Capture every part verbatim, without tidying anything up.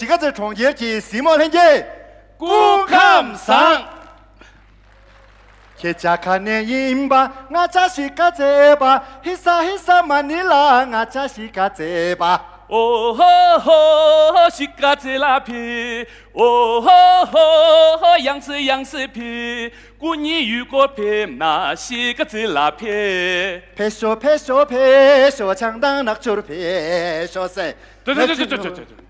གཞིས་ཀ་རྩེ་གྲོང་ཁྱེར་གྱི་གཟིགས་མོ་ལྷན་རྒྱས། སྐུ་ཁམས་བཟང་། ཁྱེད་ཅག་ག་ནས་ཡིན་པ། ང་ཅག་གཞིས་ཀ་རྩེ་པ། ཧི་ས་ཧི་ས་མ་ཎི་ལ། ང་ཅག་གཞིས་ཀ་རྩེ་པ། ཨོ་ཧོ་ཧོ་གཞིས་ཀ་རྩེ་ལ་ཕེབས། ཨོ་ཧོ་ཧོ་ཡང་སེ་ཡང་སེ་ཕེབས། སྐུ་ཉིད་ཡུལ་སྐོར་ཕེབས་ན་གཞིས་ཀ་རྩེ་ལ་ཕེབས། ཕེབས་ཤོག་ཕེབས་ཤོག་ཕེབས་ཤོག་ཆང་དང་ནག་ཆུར་ཕེབས་ཤོག་ཟེར། ཅོ་ཅོ་ཅོ་ཅོ་ཅོ་ཅོ།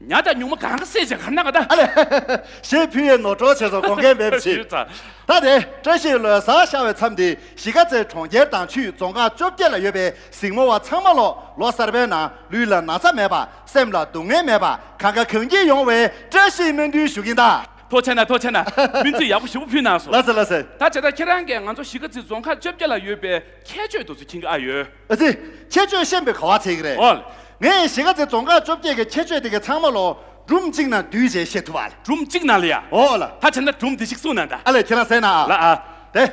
ཉ་དང་ཉུང་མ་གང་ག་བསད་བྱས་གར་ན་ག་ད། ཨ་ལས། ཞེས་ཕུལ་ཡས་ནོར་འཁྲུལ་བྱས་སོང་། དགོངས་འགལ་མེད་པ་ཞུ། ཞུས་ཚར། ད་དེ་བཀྲ་ཤིས་ལོ་གསར་ཤར་བའི་མཚམས་འདི་གཞིས་ཀ་རྩེ་གྲོང་ཁྱེར་དང་ཆུས་རྫོང་ཁག་བཅོ་བརྒྱད་ལ་ཡོད་པའི་གཟིགས་མོ་བ་ཚང་མ་ལོ་ལོ་གསར་པའི་ནང་ལུས་ལ་ན་ཚ་མེད་པ། སེམས་ལ་སྡུག་བསྔལ་མེད་པ། གང་ག་གང་གིས་ཡོང་བའི་བཀྲ་ཤིས་སྨོན་འདུན་ཞུ་གིན་ད། ཐུགས་རྗེ་གནང་། ཐུགས་རྗེ་གནང་། སྨོན་ཚིག་ཡག་པོ་ཞེ་པོ་ཕུལ་གནང་སོང་། ལགས་སོ་ལགས་སོ། ད་བྱས་ཙང་ཁྱེད་རང་གིས་ང་ཚོ་གཞིས་ཀ་རྩེ་རྫོང་ཁག་བཅོ་བརྒྱད་ལ་ཡོད་པའི་ཁྱད་ཆོས་དེ་ཚོ་མཁྱེན་གྱི་ཨ་ཡོད། ཨ་ཙི། ཁྱད་ཆོས་ཤེས་པའི་ག་བ་ཚད་ཀྱི་རེད། ཨོ་ལ། ངས་གཞིས་ཀ་རྩེ་རྫོང་ཁག་བཅོ་བརྒྱད་ཀྱི་ཁྱད་ཆོས་དེ་གའི་ཚང་མ་ལོ་སྒྲུང་གཅིག་ནང་བསྡུས་བྱས་བཤད་ཐུབ་པ་ལ། སྒྲུང་གཅིག་ནང་ལ་ཡ། ཨོ་ལ། ད་བྱས་ན་སྒྲུང་འདི་ཞིག་གསུངས་གནང་ད། ཨ་ལས། ཁྱེད་རང་གསན་ན་ཨ། ལ་ཨ། དེ།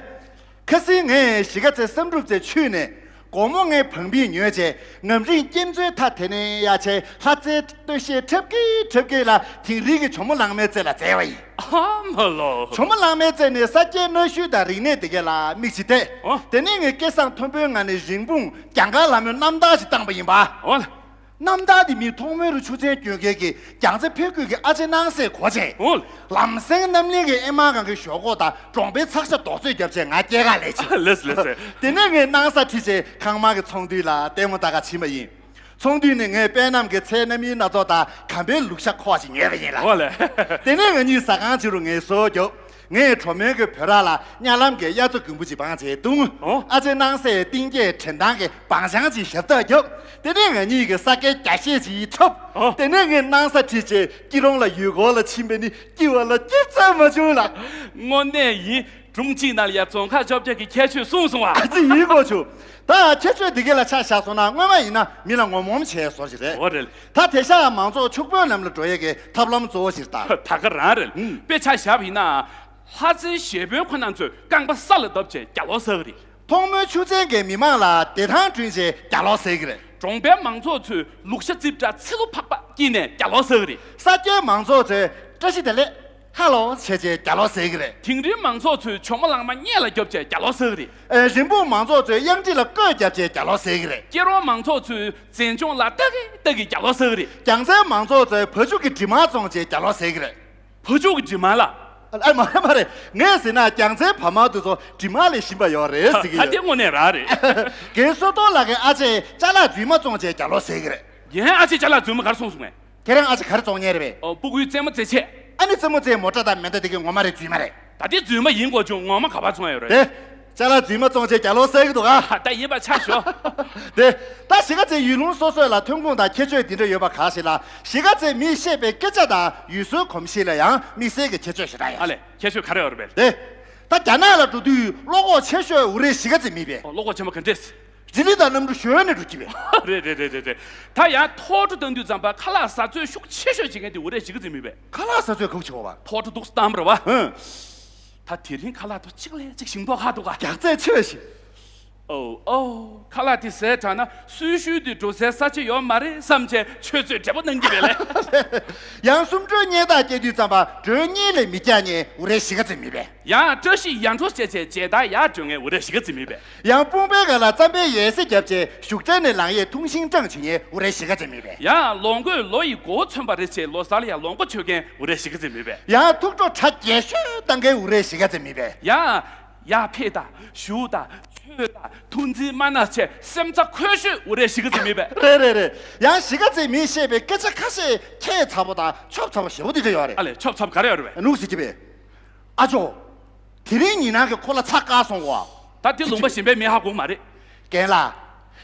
ཁ་སང་ངས་གཞིས་ཀ་རྩེ་བསམ་གྲུབ་རྩེ་ཆུས་ནས་དགོང་མོ་ངའི་བང་པི་ཉོས་བྱས། ངམ་རིང་སྐྱེམས་ཚོའི་མཐའ་དེ་ནས་ཡར་བྱས། ལྷ་རྩེའི་སྟོད་གཞས་འཁྲབ་ཀྱིན་འཁྲབ་ཀྱིན་ལ་དིང་རི་གི་ཇོ་མོ་གླང་མའི་རྩེ་ལ་འཛེགས་པ་ཡིན། ཨ་མ་ལོ། ཇོ་མོ་གླང་མའི་རྩེ་ནས་ས་སྐྱའི་གནའ་ཤུལ་དང་རིག་གནས་དེ་གའི་ལ་མིག་ཅིག་བལྟས། ཨོ། དེ་ནས་ངས་སྐད་གསང་མཐོན་པོའི་ངང་ནས་རིན་སྤུངས་གྱང་ཁ་ལ་མོའི་རྣམ་ཐར་ཞིག་བཏང་པ་ཡིན་པ། ཨོ་ལ། རྣམ་ཐར་འདི་མི་ཐོག་མའི་རུ་ཆུ་ཚན་སྐྱོད་མཁན་གྱི་རྒྱལ་རྩེ་ཕེ་ཁུལ་གྱི་ཨ་ཅེ་སྣང་སྲིད་གོ་བྱས། ཨོ། ལམ་སེང་རྣམ་གླིང་གི་ཨེ་མ་གང་གི་ཞོག་ཁོག་དང་གྲོང་པའི་ཚགས་ཤ་རྡོག་བཙོས་བརྒྱབ་བྱས་ང་སྐྱེལ་ག་སླེབས་བྱས། ལགས་སོ་ལགས་སོ། དེ་ནས་ངས་སྣང་ས་ཁྲིད་བྱས་ཁང་དམག་གི་ཚོང་འདུས་ལ་ལྟད་མོ་ལྟ་ག་ཕྱིན་པ་ཡིན། ཚོང་འདུས་ནས་ངས་དཔེ་རྣམས་ཀྱི་ཚལ་རྣམ་དབྱེ་སྣ་ཚོགས་དང་གམ་པའི་ལུག་ཤ་ཁོག་ཅིག་ཉོས་པ་ཡིན་ལ། ཨོ་ལེ། དེ་ནས་ང་གཉིས་ཟ་ཁང་ཅིག་རུ་ངལ་གསོ་རྒྱོབ། ངས་གྲོ་མོན་གྱི་བོད་ར་ལ་གཉའ་ལམ་གྱི་གཡའ་མཚོ་རྒན་པོ་ཅིག་སྦངས་བྱས་བཏུང་། ཨོ། ཨ་ཅེ་སྣང་སྲིད་གཏིང་སྐྱེས་དྲན་ཐང་གི་བང་ཆང་ཅིག་ཞབས་ཏོག་རྒྱོབ། དེ་ནས་ང་གཉིས་ཀྱིས་ས་ཁའི་རྒྱ་ཤེད་ཅིག་འཁྲབ། ཨོ། དེ་ནས་ངས་སྣང་ས་ཁྲིད་བྱས་སྐྱིད་རོང་ལ་ཡུལ་སྐོར་ལ་ཕྱིན་པ་ནི་སྐྱིད་པ་ལ་སྐྱིད་ཚར་མ་བྱུང་ལ། དངོས་གནས་ཡིན། སྒྲུང་གཅིག་ནང་ལ་ཡ་རྫོང་ཁག་བཅོ་བརྒྱད་ཀྱི་ཁྱད་ཆོས་གསུངས་སོང་བ། ཨ་ཙི་ཡིན་གོ་ཆུ། ད་ཁྱད་ཆོས་འདི་ག་ལ་ཆ་བཞག་སོང་ན་སྔོན་མ་ཡིན་ན་མི་ལ་ངོམ་ངོམ་བྱས་བཟོ་ཞིག་རེད། འོ་རེད། ད་དེང་སང་མང་ཚོགས་ཕྱུག་པོའི་ལམ་ལ་འགྲོ་ཡས་ཀྱི་ཐབས་ལམ་གཙོ་བོ་ཞིག་ད། ད་ག་རང་རེད། ཨུམ། དཔེ་ཆ་བཞག་པ་ཡིན་ན། ལྷ་རྩེའི་གཞས་དཔོན་ཁོ་རྣམ་ཚོས་རྐང་པ་ས་ལ་བརྡབས་བྱས་རྒྱ་ལོག་ཟ་གི་རེད། ཐོག་མའི་ཆུ་ཚན་གྱི་མི་མང་ལ་བདེ་ཐང་བསྐྲུན་བྱས་རྒྱ་ལོག་ཟ་གི་རེད། གྲོང་པའི་མང་ཚོགས་ཚོས་ལུག་ཤ་རྩིབ་བྲག་ཚི་ལུ་ཕག་པ་དཀྱིལ་ནས་རྒྱ་ལོག་ཟ་གི་རེད། ས་སྐྱའི་མང་ཚོགས་ཚོས་བཀྲ་ཤིས་བདེ་ལེགས། ཧ་ལོ་བྱས་བྱས་རྒྱ་ལོག་ཟེར་གི་རེད། དིང་རིའི་མང་ཚོགས་ཚོས་ཇོ་མོ་གླང་མ་སྙེ་ལ་རྒྱོབ་བྱས་རྒྱ་ལོག་ཟེར་གི་རེད། ཨེ། རིན་སྤུངས་མང་ཚོགས་ཚོས་གཡང་ཁྲི་ལ་བཀོད་བརྒྱབ་བྱས་རྒྱ་ལོག་ཟེར་གི་རེད། སྐྱིད་རོང་མང་ཚོགས་ཚོས་མཛེས་ལྗོངས་ལ་ལྟ་གི་ལྟ་གི་རྒྱ་ལོག་ཟེར་གི་རེད། རྒྱལ་རྩེའི་མང་ཚོགས་ཚོས་བ་ཕྱུགས་ཀྱི་འབྲི་མར་བཙོངས་བྱས་རྒྱ་ལོག་ཟེར་གི་རེད། བ་ཕྱུགས་ཀྱི་འབྲི་མར་ལ། ཨ་མ་རེད་མ་རེད། ངས་ཟེར་ན་རྒྱལ་རྩེའི་བ་མར་དེ་ཚོ་འབྲི་མར་ལས་ཞིམ་པ་ཡོད་རེད་ཟེར་གི་ད་ཡོད། དེ་དངོས་གནས་རང་རེད། རྒན་བསོད་རྡོར་ལགས་ཀྱི་ཨ་ཅེས་ཅ་ལག་རྫུན་མ་བཙོངས་བྱས་རྒྱ་ལོག་ཟེར་གི་རེད། ངའི་ཨ་ཅེ་ཅ་ལག་རྫུན་མ་ག་རེ་བཙོངས་སོང་ངས། ཁྱེད་རང་ཨ་ཅེ་ག་རེ་བཙོང་མཁན་རེད་པས། ཨོ། སྤུ་གུའི་རྩེད་མོ་རྩེད་ཆས། ཨ་ནི་རྩེད་མོ་རྩེད་མོ་ཊ་དང་མེ་མདའ་དེ་གའི་ངོ་མ་རེད་རྫུན་མ་རེད། ད་དེ་རྫུན་མ་ཡིན་དགོས་བྱུང་། ངོ་མ་ག་པར་བཙོང་ཡོད་རེད། དེ། ཅ་ལག་རྫུན་མ་བཙོང་བྱས་རྒྱ་ལོག་ཟེར་གི་འདུག་ག་ད་ཡིན་པ་ཆ་ཞོག་དེ། ད་གཞིས་ཀ་རྩེའི་ཡུལ་ལུང་སོ་སོ་ལ་ཐོན་ཁུངས་དང་ཁྱད་ཆོས་འདི་འདྲ་ཡོད་པ་ག་ཞིག་ལ། གཞིས་ཀ་རྩེའི་མིས་བཤད་པའི་སྐད་ཆ་དང་ཡུལ་སྲོལ་གོམས་གཤིས་ལ་ཡང་དམིགས་བསལ་གྱི་ཁྱད་ཆོས་ཞེ་དྲག་ཡོད། ཨ་ལས། ཁྱད་ཆོས་ག་རེ་ཡོད་རེད་པས། དེ། ད་རྒྱ་ནག་ལ་འགྲོ་དུས་བློ་ཁོག་ཆེ་ཤོས་འུ་རའི་གཞིས་ཀ་རྩེ་མི་པས། ཨོ། བློ་ཁོག་ཆེན་པོ་ག་འདྲས། རི་ལི་དང་གནམ་གྲུ་ཞོན་ནས་འགྲོ་གི་བས། རེད་རེད་རེད་རེད་རེད། ད་ཡང་ཐོག་འགྲོ་བཏང་དུས་ཙམ་པ་ཁ་ལག་ཟ་ཚོད་ཤུགས་ཆེ་ཤོས་བྱེད་མཁན་དེ་འུ་རའི་གཞིས་ཀ་རྩེ་མི་པས། ཁ་ལག་ཟ་ཚོད་ག་པར་ཆེ་བ། ཐོག་འགྲོ་འདུག་སེ་བཏང་བ་རེད་བ། ཧུན། ད་དེ་རིང་ཁ་ལག་ཐོག་གཅིག་ལས་གཅིག་ཞིམ་མདོག་ཁ་འདུག་ག་རྒྱགས་ཚད་ཆེ་བས་ཤིག་ཨོ་ཨོ། ཁ་ལག་དེ་ཟས་དྲགས་ན་གསོལ་ཞུས་དེ་འགྲོ་སའི་ས་ཆ་ཡོད་མ་རེད་བསམ་བྱས་ཆུ་ཚོད་བགྲེས་པོ་གནང་གི་རེད་ལས། ཡང་གསུམ་འགྲོའི་སྙེ་ཐག་སྐྱེ་དུས་ཙམ་པ་འགྲོའི་སྙེ་ལས་མི་རྒྱག་མཁན་འུ་རའི་གཞིས་ཀ་རྩེ་མི་པས། ཡང་བཀྲ་ཤིས་ཡར་འགྲོ་བྱས་བྱས་མཇལ་དར་ཡར་སྒྲོན་མཁན་འུ་རའི་གཞིས་ཀ་རྩེ་མི་པས། ཡང་དཔུང་པའི་སྒང་ལ་རྩམ་པའི་ཡལ་ཟེ་བརྒྱབ་བྱས་བཞུགས་གྲལ་ནས་ལངས་ཡས་ཐུང་ཤིང་སྐྲངས་བྱེད་མཁན་འུ་རའི་གཞིས་ཀ་རྩེ་མི་པས། ཡང་ལོ་འགོས་ལོ་ཡི་མགོ་བོ་མཚོན་པ་རེད་བྱས་ལོ་གསར་ལ་ཡང་ལོངས་སྤོ་མཆོད་མཁན་འུ་རའི་གཞིས་ཀ་རྩེ་མི་པས། ཡང་ཐུགས་སྤྲོ་གྲ་རྒྱས་ཤོས་བཏང་མཁན་འུ་རའི་གཞིས་ཀ་རྩེ་མི་པས། ཡང་ཡར་ཕེབས་དང་བཞུགས་དང་མཆོད་དང་ཐུགས་འཛིན་མ་གནང་བྱས་སེམས་རྩ་འཁོལ་ཤོས་འུ་རའི་གཞིས་ཀ་རྩེ་མི་པས། རེད་རེད་རེད། ཡང་གཞིས་ཀ་རྩེ་མིས་བཤད་པའི་སྐད་ཆ་ཁ་ཤས་ཁྱད་མཚར་པོ་དང་ཆོབ་ཚ་པོ་ཞེ་པོ་འདི་འདྲ་ཡོད་རེད། ཨ་ལས། ཆོབ་ཚ་པོ་ག་རེ་ཡོད་རེད་པས། ནུག་ཟེར་གྱི་པས། ཨ་ཅོ། དེ་རིང་ཉི་ནག་གིས་ཁོ་ལ་ཚ་དཀར་སོང་བ། ད་དེ་ལུང་པ་གཞན་པའི་མི་ཧ་གོ་མ་རེད། རྒན་ལགས།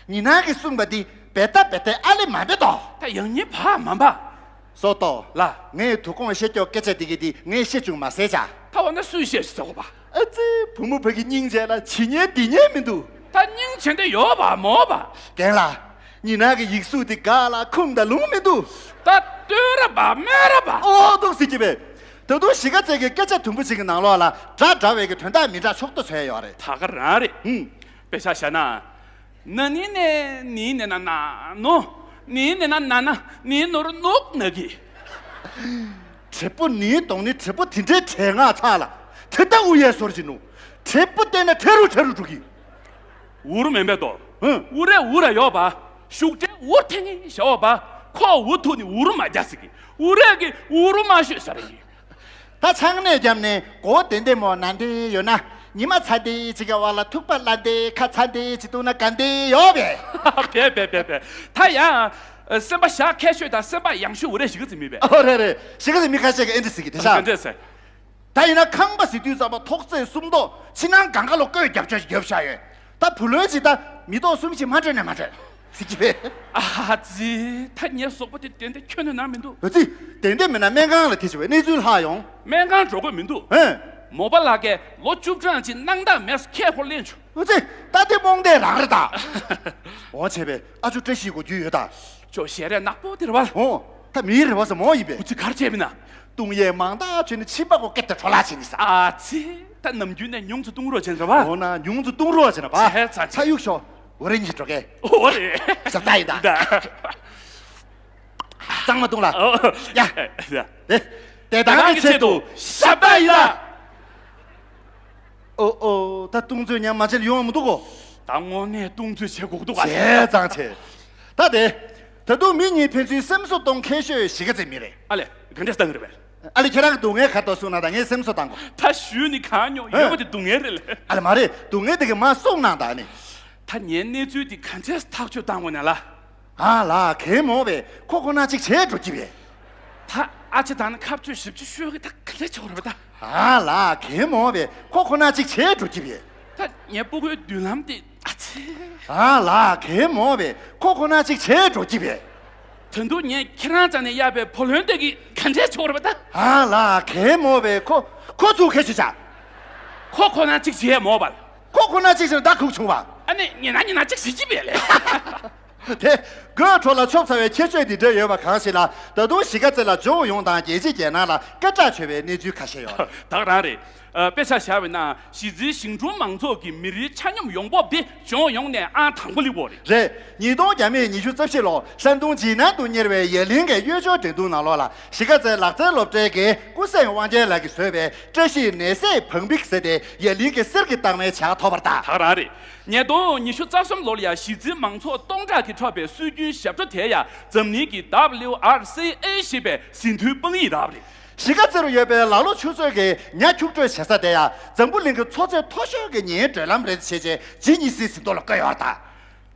ཉི་ནག་གིས་གསུངས་པ་འདི་བེ་ཏ་བེ་ཏའི་ཨ་ལེ་མ་བེ་ཏོ། ད་ཡང་ཉེ་བག་མ་འབའ། བསོད་རྡོར་ལགས། ངས་དོ་དགོང་བཤད་རྒྱུ་སྐད་ཆ་འདི་གི་འདི་ངས་བཤད་བྱུང་མ་ཟད་བྱ། ད་འོ་ན་སུས་བཤད་ཟེར་གོ་བ། ཨ་ཙི། བུ་མོ་ཕ་གི་སྙིང་རྗེ་ལ་བྱེད་ཉན་འདི་ཉན་མི་འདུག་ད་སྙིང་རྗེ་འདི་ཡོད་པ་མོ་བ། རྒན་ལགས། ཉི་ནག་གི་ཡིག་གཟུགས་འདི་ག་ལ་ཁུངས་དང་ལུང་མི་འདུག་ད་སྟོན་ར་བ་སྨད་ར་བ། ཨོ་འདུག་ཟེར་གྱི་པས། ད་དུང་གཞིས་ཀ་རྩེ་གི་སྐད་ཆ་དུམ་བུ་གཅིག་གི་ནང་ལོགས་ལ་སྒྲ་འདྲ་བའི་གི་དོན་དག་མི་འདྲ་ཕྱོགས་བསྡུ་བྱས་ཡོད་རེད། ད་ག་རང་རེད། ཧུམ། དཔེ་ཆ་བཞག་ན། ན་ནི་ནས་ནི་ནས་ན་ན་ནོ། ནི་ནས་ན་ན་ན་ནི་ནོར་ནོག་ན་གི། དྲེད་པོ་ནི་གདོང་ནི་དྲེད་པོ་དེ་འདྲའི་དྲེད་ངག་ཚ་ལ། དེ་ལྟ་དབུ་ཡས་ཟོར་གྱི་ནུ། དྲེད་པོ་བལྟས་ན་ཁྲ་རུ་ཁྲ་རུ་འགྲོ་གི། འུར་མེན་པས་དོ། ཧུན། འུ་རེ་འུ་ར་ཡོག་པ། ཤུགས་དྲེད་འུར་ཐེངས་ངེ་ཞོག་པ། ཁོ་འུ་ཐུག་ནི་འུར་མ་རྒྱ་ཟིག་གི། འུ་རེ་གི་འུར་མ་ཤོད་ས་རེད། ད་ཚང་ནས་རྒྱབ་ནས་གོ་དེ་འདེ་མོ་ན་འདེ་ཡོད་ན། ཉི་མ་ཚ་འདེ་ཅིག་གི་བར་ལ་ཐུག་པ་ལ་འདེ་ཁ་ཚ་འདེ་ཅིག་བཏུང་ན་ག་འདེ་ཡོད་པས། བས་བས་བས་བས། ད་ཡང་། སེམས་པ་ཞག་ཁད་ཤོས་དང་སེམས་པ་ཡང་ཤོས་འུ་རེ་ཞིག་གི་ཙི་མི་བས། ཨོ་རེད་རེད། ཞིག་གི་ཙི་མི་ཁ་ཤས་ཀྱི་ཨེ་འདྲ་ཟིག་གི་དེ་ཤ། ག་འདྲས་ཟེར། ད་ཡིན་ན་ཁང་པ་ཟེར་དུས་ཙམ་པ་ཐོག་བརྩེགས་གསུམ་ཐོག་ཕྱི་ནང་གང་ག་ལོ་བཀོད་རྒྱབ་ཆ་ཞིག་རྒྱབ་ཤ་ཡོད། ད་བུ་ལོན་ཅིག་ད་མི་ཐོག་གསུམ་ཞིག་མ་སྤྲད་ན་མ་སྤྲད་ཟེར་གྱི་བས། ཨ་ཙི། ད་ངའི་གཟུགས་པོ་དེ་དེ་འདྲ་ཁྱོན་ནས་ན་མི་འདུག། ཨ་ཙི། དེ་འདྲ་མིན་ན་སྨན་ཁང་ལ་ཐེ་ཆེ་བའི་གནས་ཚུལ་ལྷག་ཡོང་། སྨན་ཁང་འགྲོ་དགོས་མི་འདུག། ཧེ། མོ་པ་ལགས་ཀས་ལོ་བཅུ་གྲངས་ཅིག་སྣང་དག་མེད་སོ་ཁས་ཁོ་ལེན་བྱུང་། ཨ་ཙི། ད་དེ་རྨོངས་དད་རང་རེད་ད། འོ་བྱས་པས་ཨ་ཅོ་བཀྲ་ཤིས་གོ་རྒྱུ་ཡོད་ད། ཅོ་ཞལ་རས་ནག་པོ་དེ་རེད་བ། འོ། ད་མིའི་རེ་བ་ཟེར་མོ་ཡིན་པས། འུ་ཚོས་ག་རེ་བྱས་པ་ཡིན་ན། བཏུང་ཡས་མང་དག་བྱས་ནས་ཕྱིན་པ་གོ་སྐད་དེ་འཕྲོ་བརླག་བྱས་ནས་ས། ཨ་ཙི། ད་ནམ་རྒྱུན་ནས་ཉུང་ཙམ་བཏུང་རོགས་བྱས་ན་རེད་བ། འོ་ན་ཉུང་ཙམ་བཏུང་རོགས་བྱས་ན་བ། བྱས་ཙང་ཚ་གཡུག་ཤོག། འུ་རེ་གཉིས་འགྲོ་གས། འོ་རེད། ཞབས་ཏག་ཡིན་ད། ད། གཙང་མ་བཏུང་ལ། ཨོ། ཡ། ཡ། དེ། དེ་དང་གི་ཆེད་དུ་ཞབས་ཏག་ཡིན་ད། ཨོ་ཨོ། ད་བཏུང་ཚོད་ཉམས་མ་བྱས་ཡོང་མི་འདུག་གོ། ད་དངོས་གནས་བཏུང་ཚོད་བྱེད་དགོས་འདུག་ག། བྱས་ཙང་བྱས། ད་དེ། ད་དུང་མི་གཉིས་ཕན་ཚུན་སེམས་གསོ་གཏོང་མཁས་ཤོས་གཞིས་ཀ་རྩེ་མི་རེད། ཨ་ལས། ག་འདྲས་བཏང་གི་རེད་པས། ཨ་ལས། ཁྱེད་རང་གི་སྡུག་བསྔལ་ག་རེ་འདུག་གསུངས་ན་ད་ངས་སེམས་གསོ་བཏང་གོ། ད་ཞུས་ནི་གང་མྱོང་ཡོད་པ་དེ་སྡུག་བསྔལ་རེད་ལས། ཨ་ལས་མ་རེད། སྡུག་བསྔལ་དེ་གི་མ་གསུངས་གནང་ད་ནི། ད་ངའི་གནས་ཚུལ་དེ་ག་འདྲས་ཐག་གཅོད་བཏང་དགོས་ན་ལ། ཨ་ལ། གད་མོ་བས་ཁོ་ཁོ་ན་གཅིག་བྱས་འགྲོ་གི་བས། ད་ཨ་ཅེ་དང་ནི་ཁ་གཅོད་ཞིབ་ཅིག་ཤོད་གི་ད་ག་འདྲས་ཆོག་རེད་པ་ད། ཨ་ལ། གད་མོ་བས་ཁོ་ཁོ་ན་གཅིག་བྱས་འགྲོ་གི་བས། ད་ངའི་སྤུ་གུའི་མདུན་ལམ་དེ་ཨ་ཙི། ཨ་ལ། གད་མོ་བས་ཁོ་ཁོ་ན་གཅིག་བྱས་འགྲོ་གི་བས། ད་དུང་ངས་ཁྱེད་རང་རྩ་ནས་གཡར་བའི་བུ་ལོན་དེ་གི་ག་འདྲས་ཆོག་རེད་པ་ད། ཨ་ལ། གད་མོ་བས་ཁོ་ཁོ་ཚུར་ཁ་ཤི་བྱ། ཁོ་ཁོ་ན་གཅིག་བྱས་མོ་བ། ཁོ་ཁོ་ན་གཅིག་བྱས་ན་ད་ཁུག་བྱུང་བ། ཨ་ནི་ཉེ་ན་ཉེ་ན་གཅིག་བྱེད་ཀྱི་བས་ལས། དེ། དགོད་བྲོ་ལ་ཆོབ་ཚ་བའི་ཁྱད་ཆོས་འདི་འདྲ་ཡོད་པ་གང་ཞིག་ལ། ད་དུང་གཞིས་ཀ་རྩེ་ལ་ཇོ་ཡོང་དང་རྒྱལ་སྤྱིའི་རྒྱལ་ནང་ལ་སྐད་གྲགས་ཆོད་པའི་གནས་ཚུལ་ཁ་ཤས་ཡོད་རེད། ད་ག་རང་རེད། ཨ། དཔེ་ཆ་བཞག་པ་ན་གཞིས་རྩེའི་ཞིང་ཕྲུག་མང་ཚོགས་ཀྱི་མི་རིགས་ཆ་སྙོམས་ཡོང་འབབ་དེ་ལྗོངས་ཡོངས་ནས་ཨང་དང་པོ་སླེབས་ཡོད་རེད། རེད། ཉིས་སྟོང་བརྒྱ་མེད་ཉི་ཤུ་རྩ་བཞི་ལོར་ཧྲན་ཏུང་ཇི་ནན་དུ་གཉེར་བའི་ཡ་གླིང་གི་གཡོས་སྦྱོར་འགྲན་བསྡུར་ནང་ལོགས་ལ་གཞིས་ཀ་རྩེ་ལག་རྩལ་སློབ་གྲྭའི་དགེ་སྐུ་སེང་དབང་རྒྱལ་ལགས་ཀྱིས་བཟོས་པའི་བཀྲ་ཤིས་ནད་སེལ་བང་པིག་ཟེར་ཏེ་ཡ་གླིང་གི་གསེར་གྱི་རྟགས་མའི་ཆ་ཐོབ་པ་རེད་ད། ད་ག་རང་རེད། ཉིས་སྟོང་ཉི་ཤུ་རྩ་གསུམ་ལོར་ཡང་གཞིས་རྩེའི་མང་ཚོགས་སྟོང་ཕྲག་གིས་འཁྲབ་པའི་སྲོལ་རྒྱུན་ཞབས་བྲོ་དེ་ཡང་འཛམ་གླིང་གི་W R C A ཞེས་པའི་ཟིན་ཐོའི་དཔང་ཡིག་རག་པ་རེད། གཞིས་ཀ་རྩེ་རུ་ཡོད་པའི་ལ་ལོ་ཆུ་མཛོད་ཀྱི་ཉ་འཁྱུག་འགྲོས་བྱེད་ས་དེ་ཡང་འཛམ་བུ་གླིང་གི་མཚོ་ཚོད་མཐོ་ཤོས་ཀྱི་ཉའི་བགྲོད་ལམ་རེད་ཅེས་ཇི་ནི་སིའི་ཟིན་ཐོ་ལ་བཀོད་ཡོད་རེད་ད།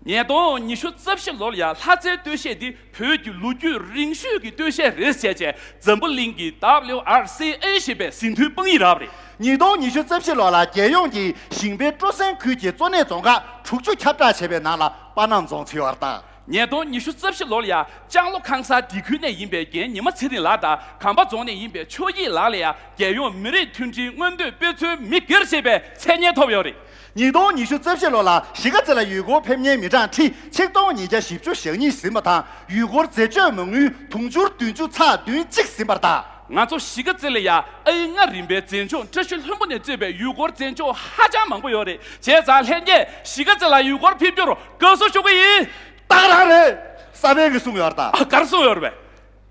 ཉིས་སྟོང་ཉི་ཤུ་རྩ་བཞི་ལོར་ཡང་ལྷ་རྩེའི་སྟོད་གཞས་འདི་བོད་ཀྱི་ལོ་རྒྱུས་རིང་ཤོས་ཀྱི་སྟོད་གཞས་རེད་ཟེར་བྱས་འཛམ་བུ་གླིང་གི་W R C A ཞེས་པའི་ཟིན་ཐོའི་དཔང་ཡིག་རག་པ་རེད། ཉིས་སྟོང་ཉི་ཤུ་རྩ་བཞི་ལོ་ལ་རྒྱལ་ཡོངས་ཀྱི་ཞིང་པའི་སྤྲོ་གསེང་ཁུལ་གྱི་གཙོ་གནད་རྫོང་ཁག་དྲུག་ཅུ་ཁྱབ་བསྒྲགས་བྱས་པའི་ནང་ལ་པ་ནམ་རྫོང་ཚུད་པ་རེད་ད། ཉིས་སྟོང་ཉི་ཤུ་རྩ་བཞི་ལོར་ཡང་ལྕང་ལོ་ཁང་གསར་སྒྲིག་ཁུལ་ནས་ཡིན་པའི་རྒན་ཉི་མ་ཚེ་རིང་ལགས་དང་གམ་པ་རྫོང་ནས་ཡིན་པའི་ཆོས་སྐྱིད་ལགས་ལ་ཡང་རྒྱལ་ཡོངས་མི་རིགས་མཐུན་སྒྲིལ་མངོན་འདོད་དཔེ་མཚོན་མི་སྒེར་ཞེས་པའི་མཚན་སྙན་ཐོབ་ཡོད་རེད། ཉིས་སྟོང་ཉི་ཤུ་རྩ་བཞི་ལོ་ལ་གཞིས་ཀ་རྩེ་ལ་ཡུལ་སྐོར་ཕེབས་མཁན་མི་གྲངས་ཁྲི་ཆིག་སྟོང་ཉིས་བརྒྱ་བཞི་བཅུ་ཞེ་གཉིས་ཟིན་པ་དང་ཡུལ་སྐོར་འཛད་སྤྱོད་མ་དངུལ་དུང་ཕྱུར་བདུན་ཅུ་ཚེག་བདུན་གཅིག་ཟིན་པ་དང་། ང་ཚོ་གཞིས་ཀ་རྩེ་ལ་ཡང་ཨའི་ལྔ་རིམ་པའི་མཛེས་ལྗོངས་བཀྲ་ཤིས་ལྷུན་པོ་ནས་གཙོས་པའི་ཡུལ་སྐོར་མཛེས་ལྗོངས་ཧ་ཅང་མང་པོ་ཡོད་རེད། བྱས་ཙང་ལྷན་རྒྱས་གཞིས་ཀ་རྩེ་ལ་ཡུལ་སྐོར་ཕེབས་རྒྱུར་དགའ་བསུ་ཞུ་གི་ཡིན། ད་ག་རང་རེད། ས་པཎ་གྱིས་གསུངས་ཡོད་རེད་ད། ཨ། ག་རེ་གསུངས་ཡོད་རེད་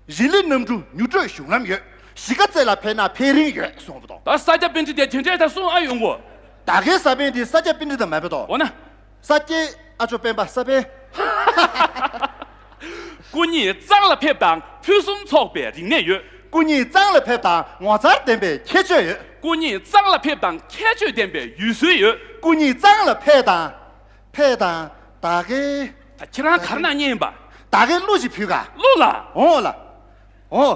པས། རི་ལི་གནམ་གྲུ་མྱུར་བགྲོད་གཞུང་ལམ་ཡོད། གཞིས་ཀ་རྩེ་ལ་ཕེབས་ན་ཕེབས་རིན་ཡོད་གསུངས་པ་དང་། ད་ས་སྐྱ་པཎྜི་ཏས་དེ་འདྲས་ད་གསུངས་ཨ་ཡོང་གོ། ད་གའི་ས་པཎ་དེ་ས་སྐྱ་པཎྜི་ཏ་མ་རེད་པ་དང་། འོ་ན། ས་སྐྱའི་ཨ་ཅོ་སྤེན་པ་ས་པཎ། སྐུ་ཉིད་གཙང་ལ་ཕེབས་དང་ཕུན་སུམ་ཚོགས་པའི་རིག་གནས་ཡོད། སྐུ་ཉིད་གཙང་ལ་ཕེབས་དང་ངོ་མཚར་ལྡན་པའི་ཁྱད་ཆོས་ཡོད། སྐུ་ཉིད་གཙང་ལ་ཕེབས་དང་ཁྱད་ཆོས་ལྡན་པའི་ཡུལ་སྲོལ་ཡོད། སྐུ་ཉིད་གཙང་ལ་ཕེབས་དང་། ཕེབས་དང་། ད་གའི། ད་ཁྱེད་རང་ག་རེ་གནང་མཁན་ཡིན་པ། ད་གའི་གླུ་ཞིག་ཕུལ་ག། གླུ་ལ། འོ་ལ། འོ།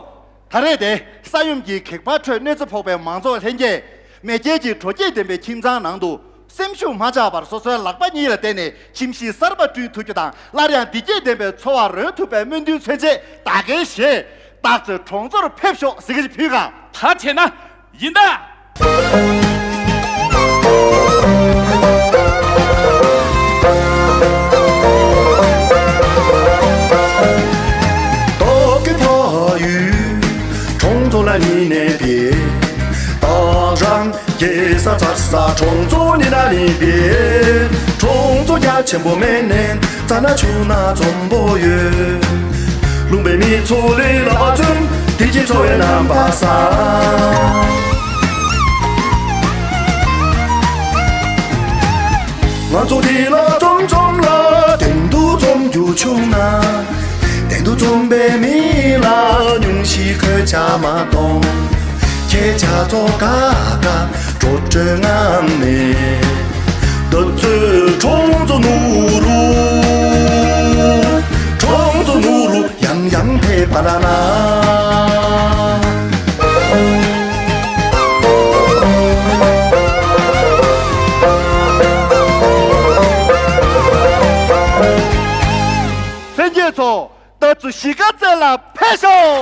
ད་རེས་དེ་ས་ཡོམ་གྱི་གེགས་བར་ཁྲོད་གནོད་འཚེ་ཕོག་པའི་མང་ཚོགས་ལྷན་རྒྱས། མེས་རྒྱལ་གྱི་དྲོ་སྐྱིད་ལྡན་པའི་ཁྱིམ་ཚང་ནང་དུ་སེམས་ཤུགས་མ་ཆག་པར་སོ་སོའི་ལག་པ་གཉིས་ལ་བརྟེན་ནས་ཁྱིམ་གཞིས་གསར་པ་བསྐྲུན་ཐུབ་རྒྱུ་དང་སླར་ཡང་བདེ་སྐྱིད་ལྡན་པའི་འཚོ་བ་རོལ་ཐུབ་པའི་སྨོན་འདུན་མཚོན་ཆེད་ད་གའི་གཞས་སྟག་རྩེ་གྲོང་ཚོར་ཕེབས་ཤོག་ཟེར་གྱི་ཕུལ་གང་། ད་བྱས་ན། ཡིན་ད། རྡོ་སྐྱེས་ཕ་ཡུལ་གྲོང་ཚོ་ལ་ཉིན་ནས་ཕེབས། སྟག་རང་རྒྱལ་ས་ཚར་ས་གྲོང་ཚོ་ཉིན་ན་ནི་ཕེབས། གྲོང་ཚོ་རྒྱ་ཆེན་པོ་མེད་ནས་རྩ་ན་ཆུ་ན་འཛོམས་པོ་ཡོད། ལུང་པའི་མི་ཚོ་ལས་ལ་བ་བཙུན། བདེ་སྐྱིད་འཚོ་བའི་རྣམ་པ་གསལ། ང་ཚོ་འདི་ལ་འཛོམས་འཛོམས་ལ། གཏན་དུ་འཛོམས་རྒྱུ་བྱུང་ན། གཏན་དུ་འཛོམས་པའི་མི་ལ་སྙུང་གཞི་གོད་ཆག་མ་གཏོང་། ཁྱེད་ཅག་ཚོ་དགའ་དགའ་བྲོ་བྲོའི་ངང་ནས། འདི་ཚོའི་ཁྲོང་ཚོ་ནུ་རུ། ཁྲོང་ཚོ་ནུ་རུ་ཡང་ཡང་ཕེབས་པ་ལ་ན། ལྷན་རྒྱས་ཚོ། ད་ཚོ་གཞིས་ཀ་རྩེ་ལ་ཕེབས་ཤོག